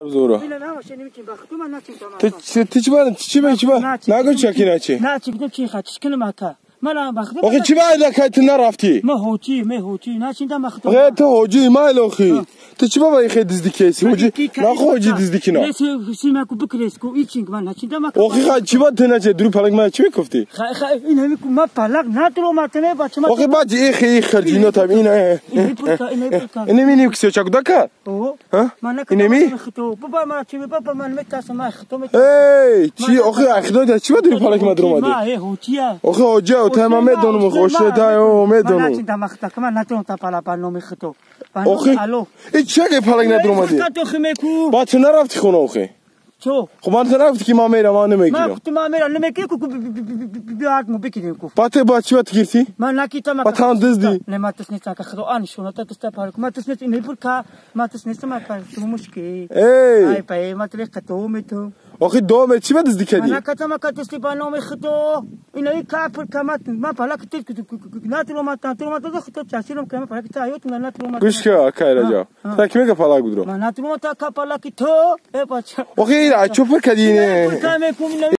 Зора. Ти чӣ ба чӣ ба чӣ ба нагу чаки начи. Начи гидем чи ха чӣ кунам ака. Мана бахти. Охи чӣ ба айла ти нарафти? Ма ҳоҷи, ме ҳоҷи, начинда махто. Охи ту ҳоҷи майла охи. Ту чӣ ба вай дизди кеси? Ҳоҷи нахо ҳоҷи дизди кина. Сима ку бикрес ку ичинг ман начинда ма. Охи ха чӣ ба ту начи дуру палак ма чӣ мекуфти? Ха ха ин ҳами ку ма палак надро ма тане бача ма. Охи баҷи ихи их харҷино там ин ин миним кисё чакудака? Ҳа? Инеми? Баба ма чӣ баба ман метасам ма хито ме. Эй, чӣ охи ахидо чӣ ба дуру палак ма дуромади? Ма э ҳоҷия. Охи ҳоҷия, та ма медонам охи та о медонам. Ман начинда махта ка ман натонам та пала па номи хито. Охи. Э чаке палак надуромади? Ба ту нарафти хона охи? Чо? Хуб ман ту нарафти ки ман мерам, ман намегирам. Ман гуфтам ман мерам намегирам ку биёд мо бигирем ку. Ба ту ба чӣ ба ту гирифти? Ман накитам. Ба тан дизди? Не ма тас нест ака худо ан шуна та тас та палак ма тас нест ин пур ка ма тас нест ма ка ту мушки. Эй! Ай пай ма тре қату мету. Охи доме чӣ ба дизди кади? Ман накатам ака тас ба номи худо. Ин ай ка пур ка ма ма палак тис натру ма та тру ма та худо часирам ка ма палак та аёт на натру ма. Гӯш ка акай раҷа. Та ки мега палак будро? Ма натру ма та ка палак то э бача. Охи ира чӯ пур кади не? Пур ка мекум.